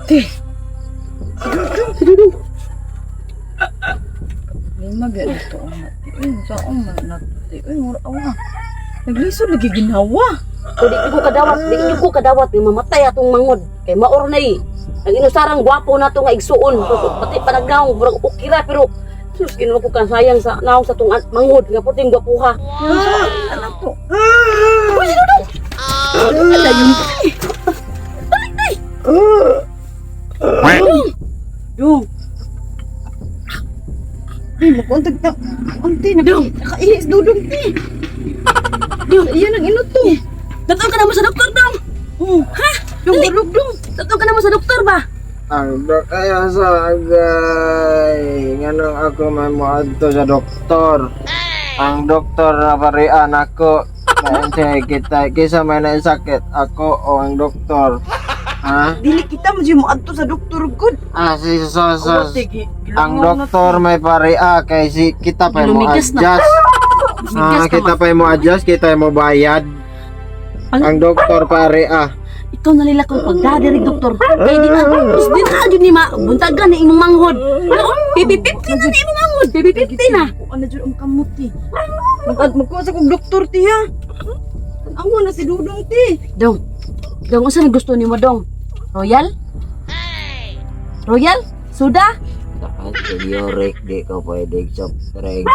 Te. Si Dudong, si Dudong. Lima ba ito ang mati? Uy, saan man nati? Uy, mura awa. Naglisod lagi ginawa. O di ko kadawat, di ko kadawat nga mamatay atong mangod kay maor na eh. Ang inusarang gwapo na to nga igsuon. Pati panagnaong murag okay ra pero sus, Ginoo ko, kasayang sa naong sa tong manghod nga puting gwapuha. Saan anak to? Uy, si Dudong! Ala yun. Dong, Ay, makuntag ta. Unti, nakaihis Dudong, ti. Dong, iyan ang inuto. Datong ka naman sa doktor, dong. Oh. Ha? Dong, tulog, dong. Datong ka naman sa doktor ba? Ang kaya sa agay, nganong ako may moadto sa doktor. Ang doktor na parian ako. Nainsa kita, kisa may naisakit ako o ang doktor. Ha? Dili kita mo mo adto sa doktor gud. Ah, si so, so, Awa, ti, ang gilangaw na doktor may paria kay si kita pa mo Lumigas na. adjust. Ah, Lumigas kita naman. pa mo adjust, kita mo bayad. Ano? Ang doktor paria. Ikaw na nila kung pagdadirig doktor. Kay di na, is di na jud ni ma buntagan ni imong manghod. Ano? PP50 na ni imong manghod, PP50 na. Kuan na jud ang kamot ti. Mag magkuha sa kong doktor ti ha. Tan-awa na si Dudong ti. Dong. Dong, unsa ni gusto nimo, dong? Royal? Royal? Suda? Antibiotic, di ko pwede soft drink.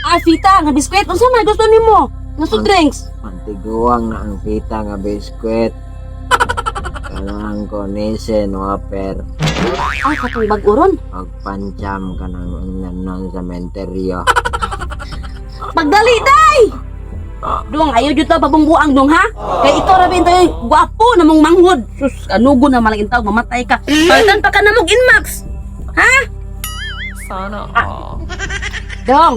Ah, fita nga biskwit. Unsa man gusto nimo? Nga soft drinks? Pantiguang na ang pita nga biskwit. Kanang ko nisen waper. Ah, katong bag-uron. Pagpancham kanang nanon sa menteryo. Pagdali day. Dong, ayaw jud ta pabungbuang dong ha. Kay ikaw ra bin tayo gwapo na mong manghod. Sus, anugo na malang tao mamatay ka. Palitan pa ka na mong inmax. Ha? Sana all. Dong,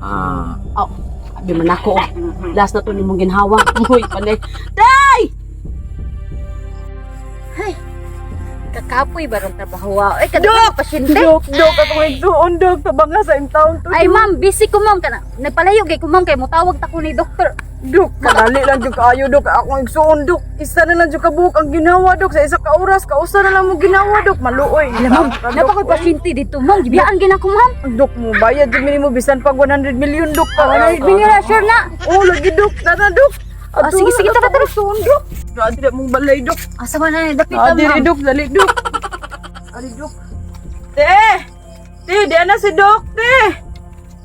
Ah, oh, abi man ako. Oh. Last na to ni mong ginhawa. Uy, panay. Day! Kakapoy ba ron trabaho? Ay, kadto pasyente. Dok, dok, ako igsuon dok, tabang nga sa imtaon to. Ay, ma'am, busy ko ma'am kana. Nagpalayo kay ko ma'am kay motawag ta ko ni doktor. Dok, madali lang jud kaayo dok, ako igsuon dok. Isa na lang jud ka buhok ang ginawa dok sa isa ka oras, kausa na lang mo ginawa dok, maluoy. Alam ma'am, napa ko'y pasyente dito ma'am. Gibiyaan gina ko ma'am. Dok mo bayad jud nimo bisan pag 100 million dok. Ah, 100 million na, sure na. Oh, lagi dok, tara dok. Ah, sige, sige, tara, tara. Igsuon dok. Grabe na mong balay dok. Asa man na dapit Ah, ta diri ma'am. dok, dali dok. Ali dok. Te! Te, di na si dok, te.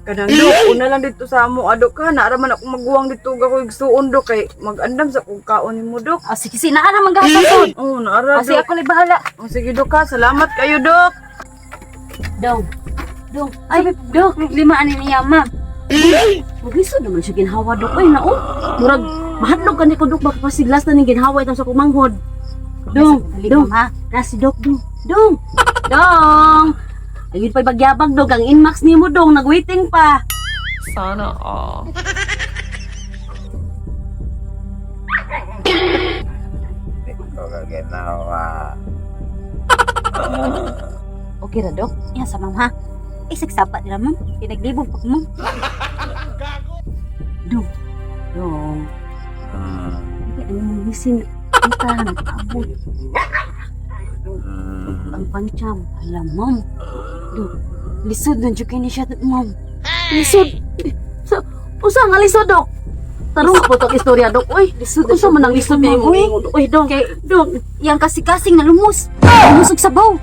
Kanang dok, una lang dito sa amo adok ka, naara man akong maguwang dito ga ko igsuon dok kay magandam sa kong kaon nimo dok. Ah, sige, sige, naa ra man gahapon sud. Oh, naara Ah, sige, dok. ako lay bahala. Oh, sige dok ha, salamat kayo dok. Dong. Dong. Ay, dok, problema ani niya ma'am. Maglisod naman siya ginhawa dok. Uy, nao. Murag mahadlok ka ni ko dok baka pasiglas na ning ginhawa itong sa kumanghod. Dong, Dali, dong. ma'am, ha. Na si Dok dong. Dong. Dong. Ayun pa'y bagyabag dong. Ang inmax nimo dong. Nagwaiting pa. Sana all. di ko ka ginawa. Okay ra dok. Yan sa ma'am ha. Ay, sagsapa nila ma'am. Pinaglibog pa ko ma'am. Dong. Dong. Ah, Ay, ano mong gising? Kita, nag-abot. Ang pancham. Alam ma'am. Dok, lisod na jud kay ni siya ma'am. Lisod. Sa, usa nga lisod, dok. Tarong po tong istorya, dok. Uy, Lisod na usa jud man ang lisod ma'am, ni uy. Uy, dong. Dong. Yang kasing-kasing na lumos. Lumusog sabaw.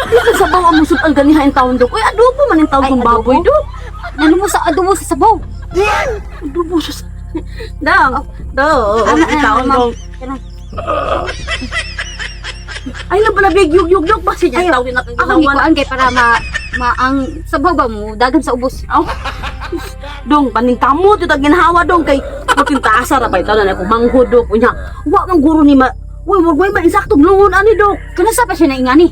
Dito sa baw ang musod ang ganiha in taon, dok. Uy, adobo man in taon Ay, kong baboy, adobo? dok. Nalumos sa adobo sa sabaw. Adobo siya. Dong. Dong. Ana, Ang ana, taon, ma'am. dong. Kanang Ay, nabalabig, yug, yug, yug. Basta Ay, niya tawin na ako kang gikuan kay para ma, ma ang sabaw ba mo dagan sa ubos. Aw. Dong, paningkamot yung ginhawa dong kay puting taasa ra pa ito na ako manghod dok. Unya, wa man guro ni ma. Uy, wag way man insaktong lungon ani dok. Kuno sa pa siya na ingani.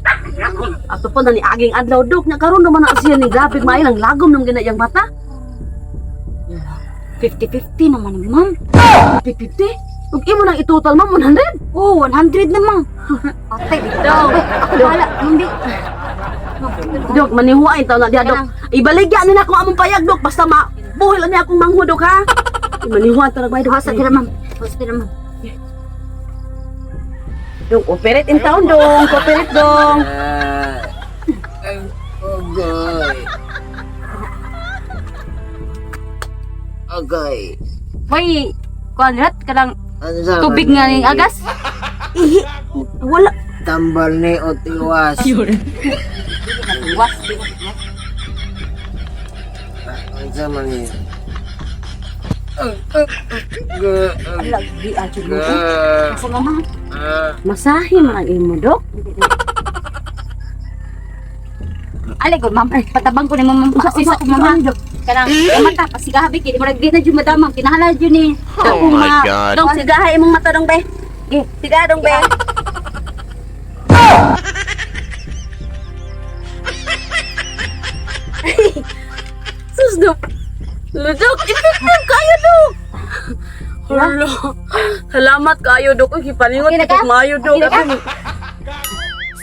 Ato pa na ni aging adlaw dok, nya karon naman na siya ni grabe maayo ang lagom ng gina yang bata. 50-50 naman ni ma'am. 50. Ug imo nang itotal ma'am 100. Oh, 100 na ma'am. Patay Dong. Ay, ako bahala. Ma'am, di. Dok, manihuain taw na diha dok. Ibaligya ni nako among payag dok basta ma buhil ani akong manghod dok ha. Manihuan ta nagbayad dok. Sa tira ma'am. Sa tira ma'am. Dong, cooperate in town dong. Cooperate dong. Ay, agay. Agay. Way, kuan rat kanang Ano sa tubig nga ning agas. Ihi. Wala. Tambal ni o tiwas. Was, di na. Ano sa man ni? Lagi ajo mo. Asa mama? Masahe man ang imo, dok. Alay ko ma'am, patabang ko ni ma'am, kasi sa mama. Kanang mata pasigahabi kay murag di na jud madamang kinahanglan jud ni. Oh my God. Dong, sigaha imong mata dong, be. Ge, Sigaha dong, be. Sus, dok. Dok, effective kayo, dok. Hala. Salamat kayo, dok. Uy, gipalingot Okay na ka? okay maayo, dok. Okay na ka?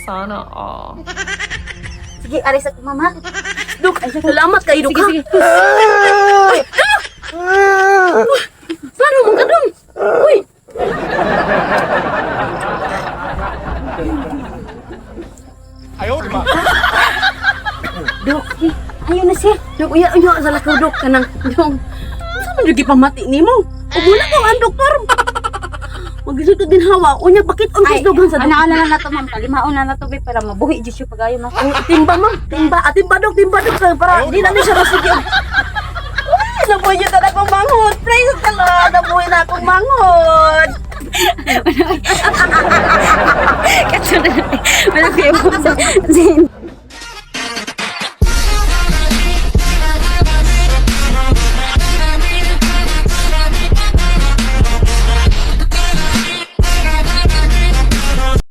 Sana all. Sige, aray sa mama. Dok, ay, salamat kayo, dok. Sige, sige. Ay, dok! Saan mo ka, dong? Uy! Dok, eh, Ayun na siya. Dok, uya, uya, sa lakaw, dok, kanang, dong. Unsa man jud gipamati nimo? Ug wala ko ang doktor. Magisud din hawa, unya bakit on Ay, dughan sa ana ana na to ma'am, kalimaon na na to be para mabuhi jud siya pagayo ma'am. Oh, timba ma'am, timba, ah, timba dok, timba dok, para di na ni siya masige. Uy, nabuhay niyo talaga akong manghod. Praise the Lord, nabuhay na akong manghod. Katulad. Wala ko yung